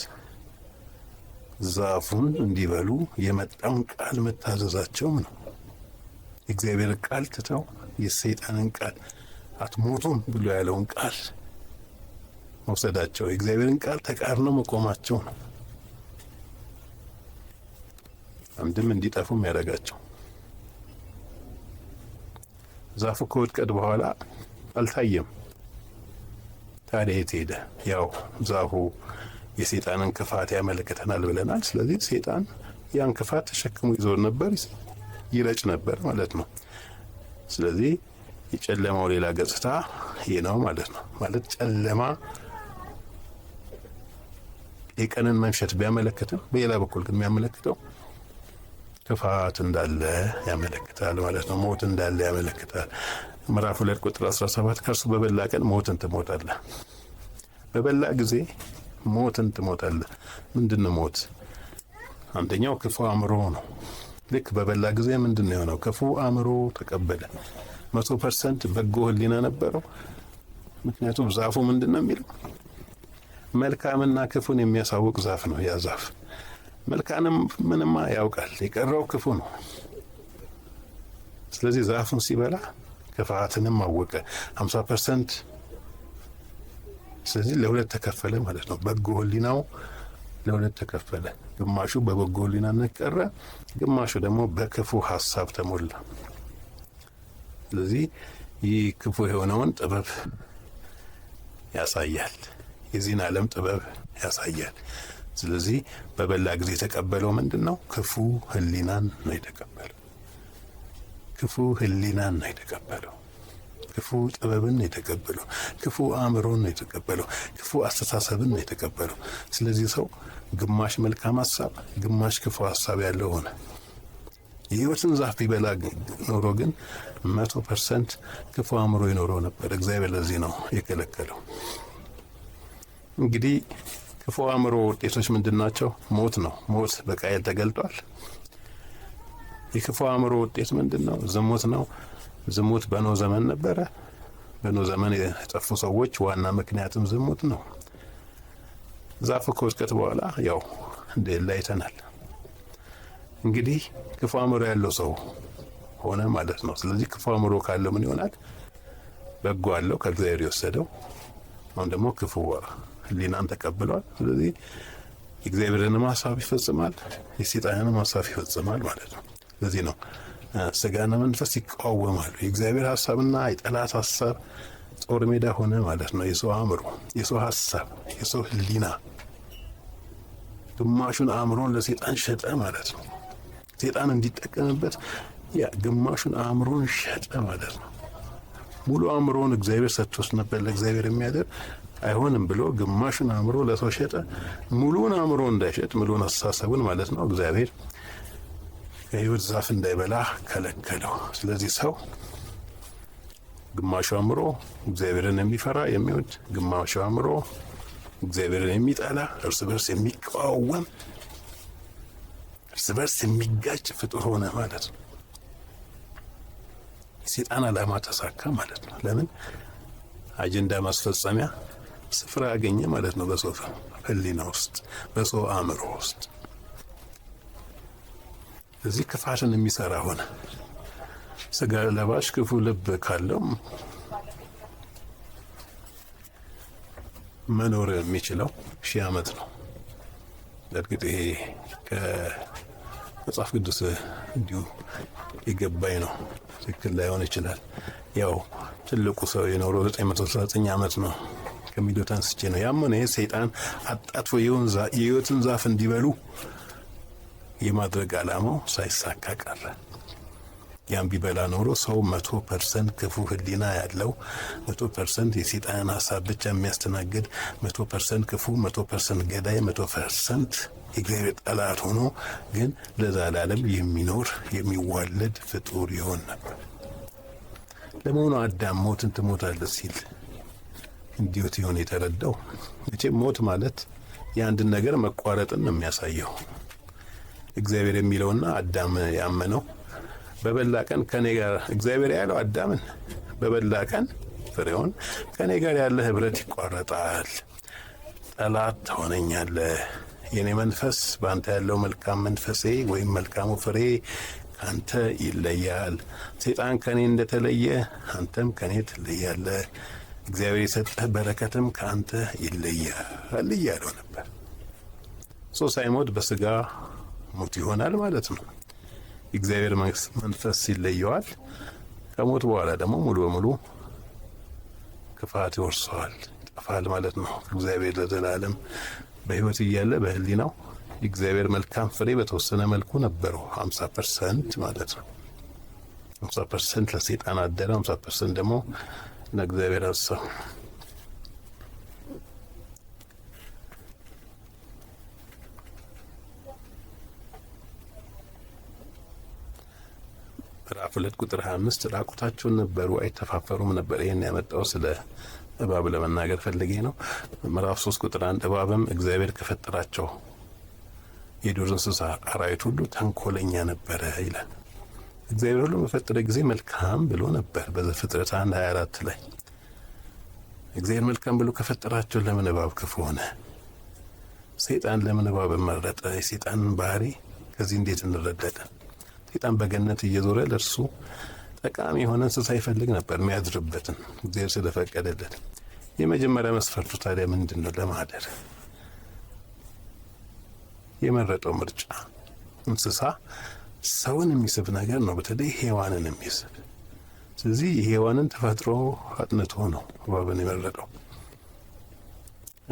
ዛፉን እንዲበሉ የመጣውን ቃል መታዘዛቸውም ነው። የእግዚአብሔር ቃል ትተው የሰይጣንን ቃል፣ አትሞቱም ብሎ ያለውን ቃል መውሰዳቸው፣ የእግዚአብሔርን ቃል ተቃርነው መቆማቸው ነው። አንድም እንዲጠፉ የሚያደርጋቸው። ዛፉ ከውድቀት በኋላ አልታየም። ታዲያ የት ሄደ? ያው ዛፉ የሰይጣንን ክፋት ያመለክተናል ብለናል። ስለዚህ ሰይጣን ያን ክፋት ተሸክሞ ይዞር ነበር፣ ይረጭ ነበር ማለት ነው። ስለዚህ የጨለማው ሌላ ገጽታ ይህ ነው ማለት ነው። ማለት ጨለማ የቀንን መምሸት ቢያመለክትም በሌላ በኩል ግን የሚያመለክተው ክፋት እንዳለ ያመለክታል ማለት ነው። ሞት እንዳለ ያመለክታል። ምዕራፍ 2 ቁጥር 17፣ ከእርሱ በበላ ቀን ሞትን ትሞታለህ። በበላ ጊዜ ሞትን ትሞታለህ። ምንድን ነው ሞት? አንደኛው ክፉ አእምሮ ነው። ልክ በበላ ጊዜ ምንድን ነው የሆነው? ክፉ አእምሮ ተቀበለ። 100% በጎ ሕሊና ነበረው። ምክንያቱም ዛፉ ምንድን ነው የሚለው? መልካምና ክፉን የሚያሳውቅ ዛፍ ነው። ያ ዛፍ መልካምንም ምንማ ያውቃል፣ የቀረው ክፉ ነው። ስለዚህ ዛፉን ሲበላ ክፋትንም አወቀ፣ 50%። ስለዚህ ለሁለት ተከፈለ ማለት ነው። በጎ ሕሊናው ለሁለት ተከፈለ። ግማሹ በበጎ ሕሊናነት ቀረ፣ ግማሹ ደግሞ በክፉ ሀሳብ ተሞላ። ስለዚህ ይህ ክፉ የሆነውን ጥበብ ያሳያል። የዚህን ዓለም ጥበብ ያሳያል። ስለዚህ በበላ ጊዜ የተቀበለው ምንድን ነው? ክፉ ሕሊናን ነው የተቀበለው። ክፉ ሕሊናን ነው የተቀበለው። ክፉ ጥበብን ነው የተቀበለው። ክፉ አእምሮን ነው የተቀበለው። ክፉ አስተሳሰብን ነው የተቀበለው። ስለዚህ ሰው ግማሽ መልካም ሀሳብ፣ ግማሽ ክፉ ሀሳብ ያለው ሆነ። የሕይወትን ዛፍ ቢበላ ኖሮ ግን 100% ክፉ አእምሮ ይኖረው ነበር። እግዚአብሔር ለዚህ ነው የከለከለው። እንግዲህ ክፉ አእምሮ ውጤቶች ምንድን ናቸው? ሞት ነው። ሞት በቃየል ተገልጧል። የክፉ አእምሮ ውጤት ምንድን ነው? ዝሙት ነው። ዝሙት በኖህ ዘመን ነበረ። በኖህ ዘመን የጠፉ ሰዎች ዋና ምክንያትም ዝሙት ነው። ዛፉ ከውድቀት በኋላ ያው እንደሌለ አይተናል። እንግዲህ ክፉ አእምሮ ያለው ሰው ሆነ ማለት ነው። ስለዚህ ክፉ አእምሮ ካለው ምን ይሆናል? በጎ አለው ከእግዚአብሔር የወሰደው፣ አሁን ደግሞ ክፉ ሕሊናን ተቀብሏል። ስለዚህ የእግዚአብሔርንም ሀሳብ ይፈጽማል፣ የሰይጣንንም ሀሳብ ይፈጽማል ማለት ነው። ስለዚህ ነው ስጋና መንፈስ ይቃወማሉ። የእግዚአብሔር ሀሳብና የጠላት ሀሳብ ጦር ሜዳ ሆነ ማለት ነው። የሰው አእምሮ፣ የሰው ሀሳብ፣ የሰው ሕሊና ግማሹን አእምሮን ለሰይጣን ሸጠ ማለት ነው። ሰይጣን እንዲጠቀምበት ያ ግማሹን አእምሮን ሸጠ ማለት ነው። ሙሉ አእምሮን እግዚአብሔር ሰጥቶት ነበር ለእግዚአብሔር የሚያደር፣ አይሆንም ብሎ ግማሹን አእምሮ ለሰው ሸጠ። ሙሉውን አእምሮ እንዳይሸጥ፣ ሙሉውን አስተሳሰቡን ማለት ነው፣ እግዚአብሔር ከሕይወት ዛፍ እንዳይበላ ከለከለው። ስለዚህ ሰው ግማሹ አእምሮ እግዚአብሔርን የሚፈራ የሚወድ፣ ግማሹ አእምሮ እግዚአብሔርን የሚጠላ፣ እርስ በርስ የሚቃወም፣ እርስ በርስ የሚጋጭ ፍጡር ሆነ ማለት ነው። የሰይጣን ዓላማ ተሳካ ማለት ነው። ለምን? አጀንዳ ማስፈጸሚያ ስፍራ አገኘ ማለት ነው። በሰው ሕሊና ውስጥ፣ በሰው አእምሮ ውስጥ። እዚህ ክፋትን የሚሰራ ሆነ። ስጋ ለባሽ ክፉ ልብ ካለው መኖር የሚችለው 1000 ዓመት ነው። እርግጥ ይሄ ከመጽሐፍ ቅዱስ እንዲሁ የገባኝ ነው። ትክክል ላይሆን ይችላል። ያው ትልቁ ሰው የኖረው 969 ዓመት ነው ከሚሉት አንስቼ ነው። ያም ሆነ ሰይጣን አጣጥፎ የሕይወትን ዛፍ እንዲበሉ የማድረግ ዓላማው ሳይሳካ ቀረ። ያም ቢበላ ኖሮ ሰው 100% ክፉ ሕሊና ያለው፣ 100% የሰይጣንን ሀሳብ ብቻ የሚያስተናግድ፣ 100% ክፉ፣ 100% ገዳይ፣ 100% የእግዚአብሔር ጠላት ሆኖ ግን ለዘላለም የሚኖር የሚዋለድ ፍጡር ይሆን ነበር። ለመሆኑ አዳም ሞትን ትሞታለህ ሲል እንዴት ይሆን የተረዳው? መቼም ሞት ማለት የአንድን ነገር መቋረጥን ነው የሚያሳየው። እግዚአብሔር የሚለውና አዳም ያመነው በበላ ቀን ከኔ ጋር፣ እግዚአብሔር ያለው አዳምን በበላ ቀን ፍሬውን ከኔ ጋር ያለ ህብረት ይቋረጣል፣ ጠላት ትሆነኛለህ፣ የኔ መንፈስ በአንተ ያለው መልካም መንፈሴ ወይም መልካሙ ፍሬ ከአንተ ይለያል። ሰይጣን ከኔ እንደተለየ አንተም ከኔ ትለያለህ። እግዚአብሔር የሰጠህ በረከትም ከአንተ ይለያል እያለው ነበር። So ሳይሞት በስጋ ሞት ይሆናል ማለት ነው። የእግዚአብሔር መንፈስ ይለየዋል። ከሞት በኋላ ደግሞ ሙሉ በሙሉ ክፋት ይወርሰዋል፣ ይጠፋል ማለት ነው። እግዚአብሔር ለዘላለም በህይወት እያለ በህሊናው የእግዚአብሔር መልካም ፍሬ በተወሰነ መልኩ ነበረው፣ 50% ማለት ነው። 50% ለሰይጣን አደረ፣ 50% ደግሞ ለእግዚአብሔር ሀሳብ። ምዕራፍ 2 ቁጥር 25 ራቁታቸውን ነበሩ፣ አይተፋፈሩም ነበር። ይህን ያመጣው ስለ እባብ ለመናገር ፈልጌ ነው። ምዕራፍ 3 ቁጥር 1 እባብም እግዚአብሔር ከፈጠራቸው የዱር እንስሳ አራዊት ሁሉ ተንኮለኛ ነበረ ይላል። እግዚአብሔር ሁሉ በፈጠረ ጊዜ መልካም ብሎ ነበር። በዘፍጥረት 1:24 ላይ እግዚአብሔር መልካም ብሎ ከፈጠራቸው ለምን እባብ ክፉ ሆነ? ሰይጣን ለምን እባብ መረጠ? የሰይጣንን ባህሪ ከዚህ እንዴት እንረዳለን? ሰይጣን በገነት እየዞረ ለእርሱ ጠቃሚ የሆነ እንስሳ ይፈልግ ነበር፣ የሚያድርበትን እግዚአብሔር ስለፈቀደለት። የመጀመሪያ መስፈርቱ ታዲያ ምንድን ነው? ለማደር የመረጠው ምርጫ እንስሳ ሰውን የሚስብ ነገር ነው፣ በተለይ ሔዋንን የሚስብ። ስለዚህ የሔዋንን ተፈጥሮ አጥንቶ ነው እባብን የመረጠው።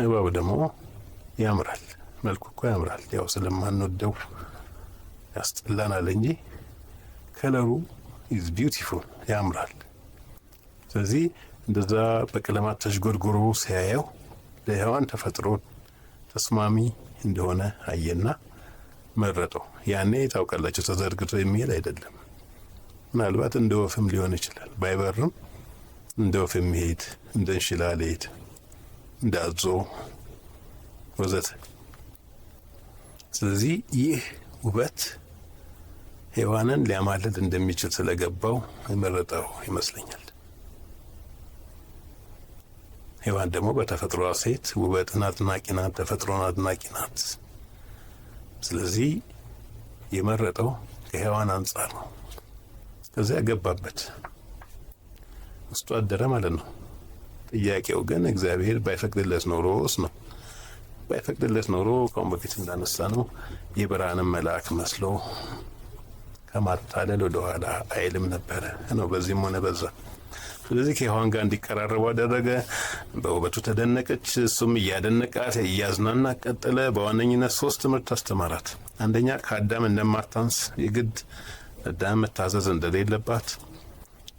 እባብ ደግሞ ያምራል፣ መልኩ እኮ ያምራል። ያው ስለማንወደው ያስጠላናል እንጂ color ኡ is beautiful፣ ያምራል። ስለዚህ እንደዛ በቀለማት ተሽጎድጉሮ ሲያየው ለሔዋን ተፈጥሮ ተስማሚ እንደሆነ አየና መረጠው። ያኔ ታውቃላችሁ ተዘርግቶ የሚሄድ አይደለም። ምናልባት እንደ ወፍም ሊሆን ይችላል። ባይበርም እንደ ወፍ የሚሄድ፣ እንደ እንሽላሊት፣ እንደ አዞ ወዘተ። ስለዚህ ይህ ውበት ሔዋንን ሊያማልል እንደሚችል ስለገባው የመረጠው ይመስለኛል። ሔዋን ደግሞ በተፈጥሯ ሴት ውበትን አድናቂ ናት፣ ተፈጥሮን አድናቂ ናት። ስለዚህ የመረጠው ከሔዋን አንጻር ነው። ከዚያ ገባበት፣ ውስጡ አደረ ማለት ነው። ጥያቄው ግን እግዚአብሔር ባይፈቅድለት ኖሮስ ነው። ባይፈቅድለት ኖሮ ከአሁን በፊት እንዳነሳ ነው የብርሃንን መልአክ መስሎ ከማታለል ወደኋላ አይልም ነበረ ነው፣ በዚህም ሆነ በዛ። ስለዚህ ከሔዋን ጋር እንዲቀራረቡ አደረገ። በውበቱ ተደነቀች፣ እሱም እያደነቃት እያዝናና ቀጠለ። በዋነኝነት ሶስት ትምህርት አስተማራት። አንደኛ ከአዳም እንደማታንስ፣ የግድ አዳም መታዘዝ እንደሌለባት፣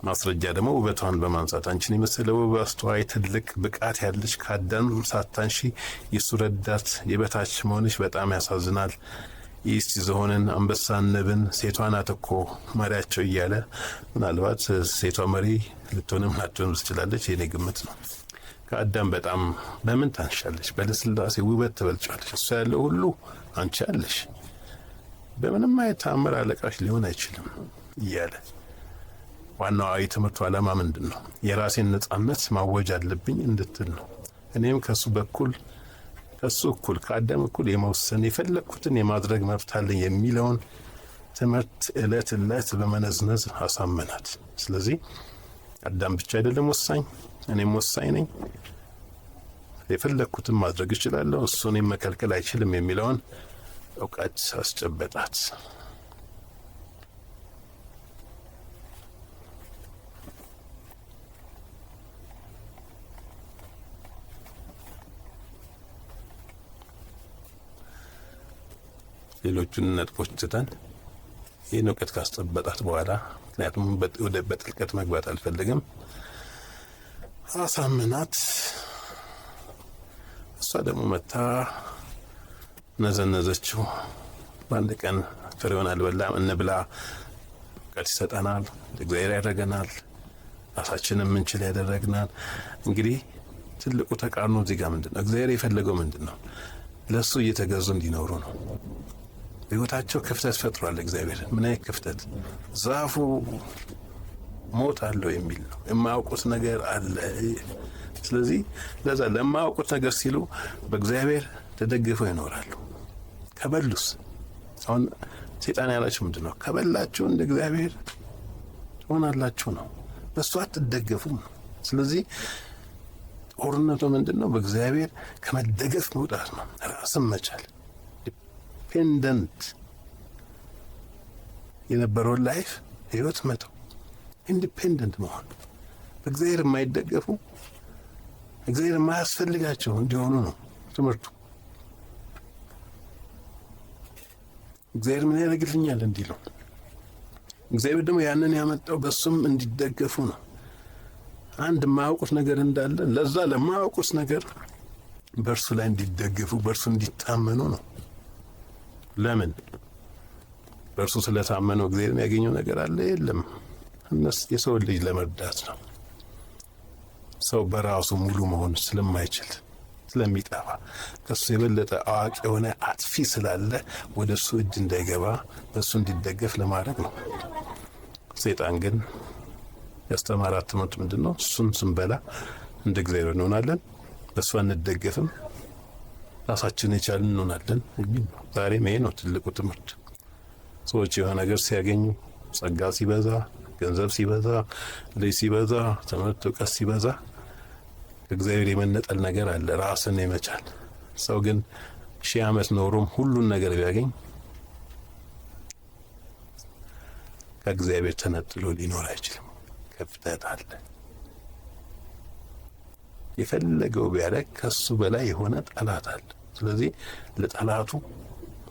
ማስረጃ ደግሞ ውበቷን በማንሳት አንቺን የመሰለ ውብ፣ አስተዋይ፣ ትልቅ ብቃት ያለች ከአዳም ሳታንሺ የእሱ ረዳት የበታች መሆንሽ በጣም ያሳዝናል። ኢስት ዝሆንን፣ አንበሳን፣ ንብን ሴቷ ናት እኮ መሪያቸው እያለ፣ ምናልባት ሴቷ መሪ ልትሆንም ላትሆንም ትችላለች። የኔ ግምት ነው። ከአዳም በጣም በምን ታንሻለች? በልስላሴ ውበት ትበልጫለች። እሱ ያለው ሁሉ አንቺ አለሽ። በምንም አይነት ተአምር አለቃሽ ሊሆን አይችልም እያለ፣ ዋናው የትምህርቱ ዓላማ ምንድን ነው? የራሴን ነጻነት ማወጅ አለብኝ እንድትል ነው። እኔም ከእሱ በኩል ከሱ እኩል ከአዳም እኩል የመወሰን የፈለግኩትን የማድረግ መብት አለኝ የሚለውን ትምህርት እለት እለት በመነዝነዝ አሳመናት። ስለዚህ አዳም ብቻ አይደለም ወሳኝ፣ እኔም ወሳኝ ነኝ፣ የፈለግኩትን ማድረግ እችላለሁ፣ እሱ እኔን መከልከል አይችልም የሚለውን እውቀት አስጨበጣት። ሌሎቹን ነጥቦች ትተን ይህን እውቀት ካስጨበጣት በኋላ፣ ምክንያቱም ወደ በጥልቀት መግባት አልፈልግም፣ አሳምናት። እሷ ደግሞ መታ ነዘነዘችው። በአንድ ቀን ፍሬውን አልበላም፣ እንብላ፣ እውቀት ይሰጠናል፣ እግዚአብሔር ያደረገናል፣ ራሳችንን የምንችል ያደረግናል። እንግዲህ ትልቁ ተቃርኖ እዚህ ጋር ምንድን ነው? እግዚአብሔር የፈለገው ምንድን ነው? ለእሱ እየተገዙ እንዲኖሩ ነው። በሕይወታቸው ክፍተት ፈጥሯል እግዚአብሔር። ምን አይነት ክፍተት? ዛፉ ሞት አለው የሚል ነው። የማያውቁት ነገር አለ። ስለዚህ ለዛ ለማያውቁት ነገር ሲሉ በእግዚአብሔር ተደግፈው ይኖራሉ። ከበሉስ አሁን ሰይጣን ያላችሁ ምንድን ነው? ከበላችሁ እንደ እግዚአብሔር ትሆናላችሁ ነው። በእሱ አትደገፉም ነው። ስለዚህ ጦርነቱ ምንድን ነው? በእግዚአብሔር ከመደገፍ መውጣት ነው። ራስን መቻል፣ dependent የነበረውን life ህይወት መተው፣ independent መሆን፣ በእግዚአብሔር የማይደገፉ እግዚአብሔር የማያስፈልጋቸው እንዲሆኑ ነው ትምህርቱ። እግዚአብሔር ምን ያደርግልኛል እንዲሉ፣ እግዚአብሔር ደግሞ ያንን ያመጣው በሱም እንዲደገፉ ነው። አንድ የማያውቁት ነገር እንዳለ ለዛ ለማያውቁት ነገር በእርሱ ላይ እንዲደገፉ በእርሱ እንዲታመኑ ነው። ለምን በእርሱ ስለታመነው እግዚአብሔር የሚያገኘው ነገር አለ? የለም። እነሱ የሰው ልጅ ለመርዳት ነው። ሰው በራሱ ሙሉ መሆን ስለማይችል ስለሚጠፋ ከሱ የበለጠ አዋቂ የሆነ አጥፊ ስላለ ወደ እሱ እጅ እንዳይገባ በእሱ እንዲደገፍ ለማድረግ ነው። ሰይጣን ግን ያስተማራት ትምህርት ምንድን ነው? እሱን ስንበላ እንደ እግዚአብሔር እንሆናለን፣ በእሱ አንደገፍም፣ ራሳችንን የቻልን እንሆናለን የሚል ነው። ዛሬም ይሄ ነው ትልቁ ትምህርት። ሰዎች የሆነ ነገር ሲያገኙ፣ ጸጋ ሲበዛ፣ ገንዘብ ሲበዛ፣ ልጅ ሲበዛ፣ ትምህርት እውቀት ሲበዛ ከእግዚአብሔር የመነጠል ነገር አለ፣ ራስን የመቻል። ሰው ግን 1000 ዓመት ኖሮም ሁሉን ነገር ቢያገኝ ከእግዚአብሔር ተነጥሎ ሊኖር አይችልም። ክፍተት አለ። የፈለገው ቢያደርግ ከሱ በላይ የሆነ ጠላት አለ። ስለዚህ ለጠላቱ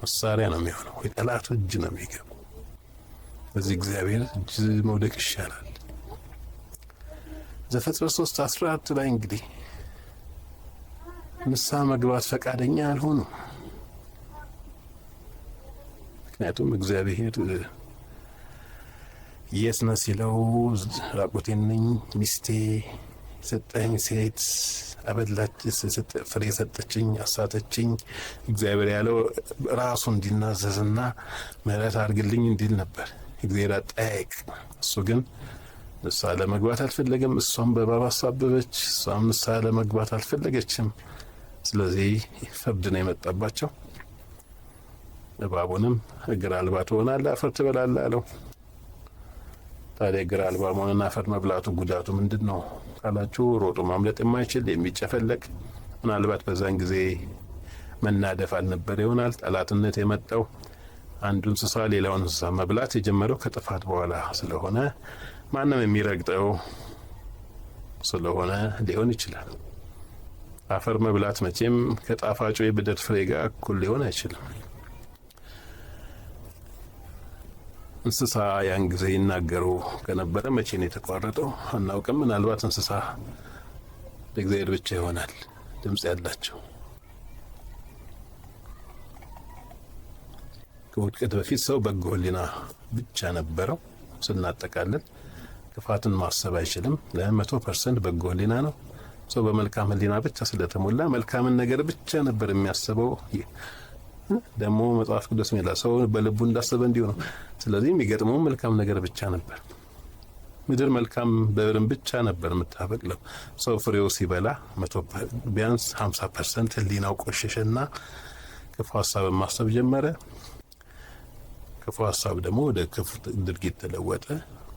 መሳሪያ ነው የሚሆነው፣ የጠላቱ እጅ ነው የሚገባው። በዚህ እግዚአብሔር እጅ መውደቅ ይሻላል። ዘፍጥረት 3:14 ላይ እንግዲህ ንስሐ መግባት ፈቃደኛ አልሆኑም። ምክንያቱም እግዚአብሔር የት ነህ ሲለው ራቁቴን ነኝ፣ ሚስቴ የሰጠኝ ሴት አበላች፣ ፍሬ ሰጠችኝ፣ አሳተችኝ። እግዚአብሔር ያለው ራሱ እንዲናዘዝና ምሕረት አድርግልኝ እንዲል ነበር። እግዚአብሔር አጠያየቅ። እሱ ግን ንስሐ ለመግባት አልፈለገም። እሷም በእባብ አሳበበች፣ እሷም ንስሐ ለመግባት አልፈለገችም። ስለዚህ ፍርድ ነው የመጣባቸው። እባቡንም እግር አልባ ትሆናለህ፣ አፈር ትበላለህ አለው። ታዲያ እግር አልባ መሆንና አፈር መብላቱ ጉዳቱ ምንድን ነው ካላችሁ፣ ሮጦ ማምለጥ የማይችል የሚጨፈለቅ፣ ምናልባት በዛን ጊዜ መናደፍ አልነበር ይሆናል። ጠላትነት የመጣው አንዱ እንስሳ ሌላውን እንስሳ መብላት የጀመረው ከጥፋት በኋላ ስለሆነ ማንም የሚረግጠው ስለሆነ ሊሆን ይችላል። አፈር መብላት መቼም ከጣፋጩ የብደት ፍሬ ጋር እኩል ሊሆን አይችልም። እንስሳ ያን ጊዜ ይናገሩ ከነበረ መቼ ነው የተቋረጠው አናውቅም። ምናልባት እንስሳ ለእግዚአብሔር ብቻ ይሆናል ድምጽ ያላቸው። ከውድቀት በፊት ሰው በጎ ሕሊና ብቻ ነበረው። ስናጠቃልል ክፋትን ማሰብ አይችልም። ለ100% በጎ ሕሊና ነው። ሰው በመልካም ሕሊና ብቻ ስለተሞላ መልካምን ነገር ብቻ ነበር የሚያስበው። ደግሞ መጽሐፍ ቅዱስ የሚላ ሰው በልቡ እንዳሰበ እንዲሁ ነው። ስለዚህ የሚገጥመው መልካም ነገር ብቻ ነበር። ምድር መልካም ዘርን ብቻ ነበር የምታበቅለው። ሰው ፍሬው ሲበላ ቢያንስ 50% ሕሊናው ቆሸሸና ክፉ ሀሳብን ማሰብ ጀመረ። ክፉ ሀሳብ ደግሞ ወደ ክፉ ድርጊት ተለወጠ።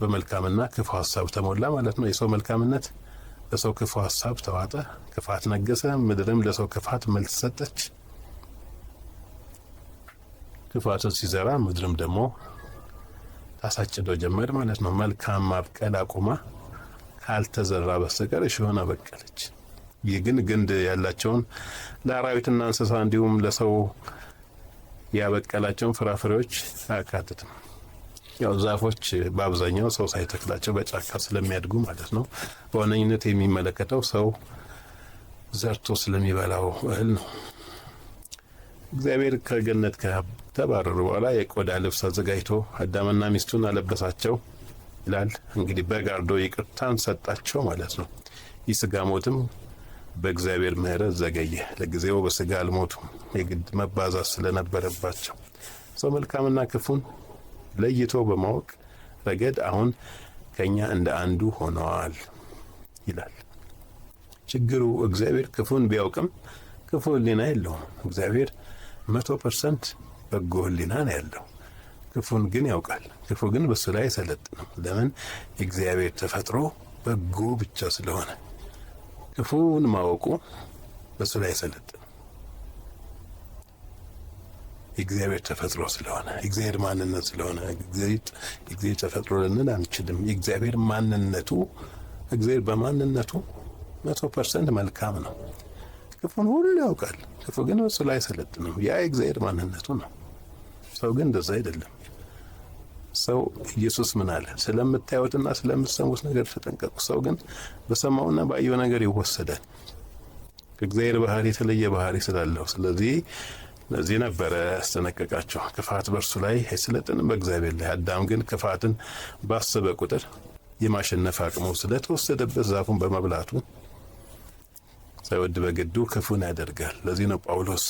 በመልካምና ክፉ ሀሳብ ተሞላ ማለት ነው። የሰው መልካምነት በሰው ክፉ ሀሳብ ተዋጠ። ክፋት ነገሰ። ምድርም ለሰው ክፋት መልስ ሰጠች። ክፋትን ሲዘራ ምድርም ደግሞ ታሳጭደው ጀመር ማለት ነው። መልካም ማብቀል አቁማ ካልተዘራ በስተቀር እሾህን አበቀለች። ይህ ግን ግንድ ያላቸውን ለአራዊትና እንስሳ እንዲሁም ለሰው ያበቀላቸውን ፍራፍሬዎች አያካትትም። ያው ዛፎች በአብዛኛው ሰው ሳይተክላቸው በጫካ ስለሚያድጉ ማለት ነው። በዋነኝነት የሚመለከተው ሰው ዘርቶ ስለሚበላው እህል ነው። እግዚአብሔር ከገነት ከተባረሩ በኋላ የቆዳ ልብስ አዘጋጅቶ አዳምና ሚስቱን አለበሳቸው ይላል። እንግዲህ በጋርዶ ይቅርታን ሰጣቸው ማለት ነው። ይህ ስጋ ሞትም በእግዚአብሔር ምሕረት ዘገየ። ለጊዜው በስጋ አልሞቱም፣ የግድ መባዛት ስለነበረባቸው። ሰው መልካምና ክፉን ለይቶ በማወቅ ረገድ አሁን ከኛ እንደ አንዱ ሆነዋል ይላል። ችግሩ እግዚአብሔር ክፉን ቢያውቅም ክፉ ሕሊና የለውም። እግዚአብሔር 100% በጎ ሕሊና ነው ያለው። ክፉን ግን ያውቃል። ክፉ ግን በሱ ላይ አይሰለጥንም። ለምን? የእግዚአብሔር ተፈጥሮ በጎ ብቻ ስለሆነ ክፉን ማወቁ በሱ ላይ አይሰለጥንም። የእግዚአብሔር ተፈጥሮ ስለሆነ፣ የእግዚአብሔር ማንነት ስለሆነ፣ የእግዚአብሔር ተፈጥሮ ልንል አንችልም። የእግዚአብሔር ማንነቱ፣ እግዚአብሔር በማንነቱ 100% መልካም ነው። ክፉን ሁሉ ያውቃል። ክፉ ግን በሱ ላይ አይሰለጥንም። ያ የእግዚአብሔር ማንነቱ ነው። ሰው ግን እንደዛ አይደለም። ሰው ኢየሱስ ምን አለ? ስለምታዩትና ስለምትሰሙት ነገር ተጠንቀቁ። ሰው ግን በሰማውና ባየው ነገር ይወሰዳል። ከእግዚአብሔር ባህሪ የተለየ ባህሪ ስላለው፣ ስለዚህ ለዚህ ነበረ ያስጠነቀቃቸው። ክፋት በእርሱ ላይ አይሰለጥንም በእግዚአብሔር ላይ። አዳም ግን ክፋትን ባሰበ ቁጥር የማሸነፍ አቅሙ ስለተወሰደበት ዛፉን በመብላቱ ሳይወድ በግዱ ክፉን ያደርጋል። ለዚህ ነው ጳውሎስ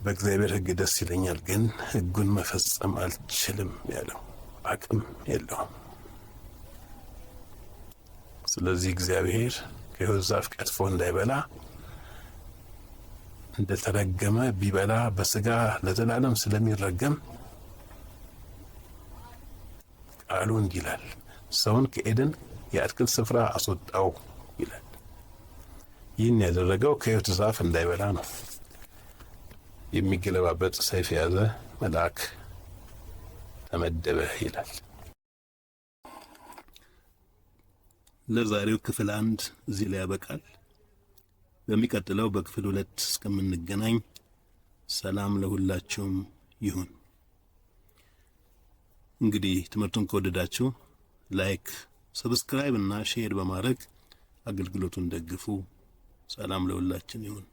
በእግዚአብሔር ሕግ ደስ ይለኛል፣ ግን ሕጉን መፈጸም አልችልም ያለው። አቅም የለውም። ስለዚህ እግዚአብሔር ከሕይወት ዛፍ ቀጥፎ እንዳይበላ፣ እንደተረገመ ቢበላ በስጋ ለዘላለም ስለሚረገም ቃሉ እንዲህ ይላል፣ ሰውን ከኤደን የአትክልት ስፍራ አስወጣው ይላል። ይህን ያደረገው ከሕይወት ዛፍ እንዳይበላ ነው። የሚገለባበጥ ሰይፍ የያዘ መልአክ ተመደበ ይላል። ለዛሬው ክፍል 1 እዚህ ላይ ያበቃል። በሚቀጥለው በክፍል 2 እስከምንገናኝ ሰላም ለሁላችሁም ይሁን። እንግዲህ ትምህርቱን ከወደዳችሁ like፣ subscribe እና share በማድረግ አገልግሎቱን ደግፉ። ሰላም ለሁላችን ይሁን።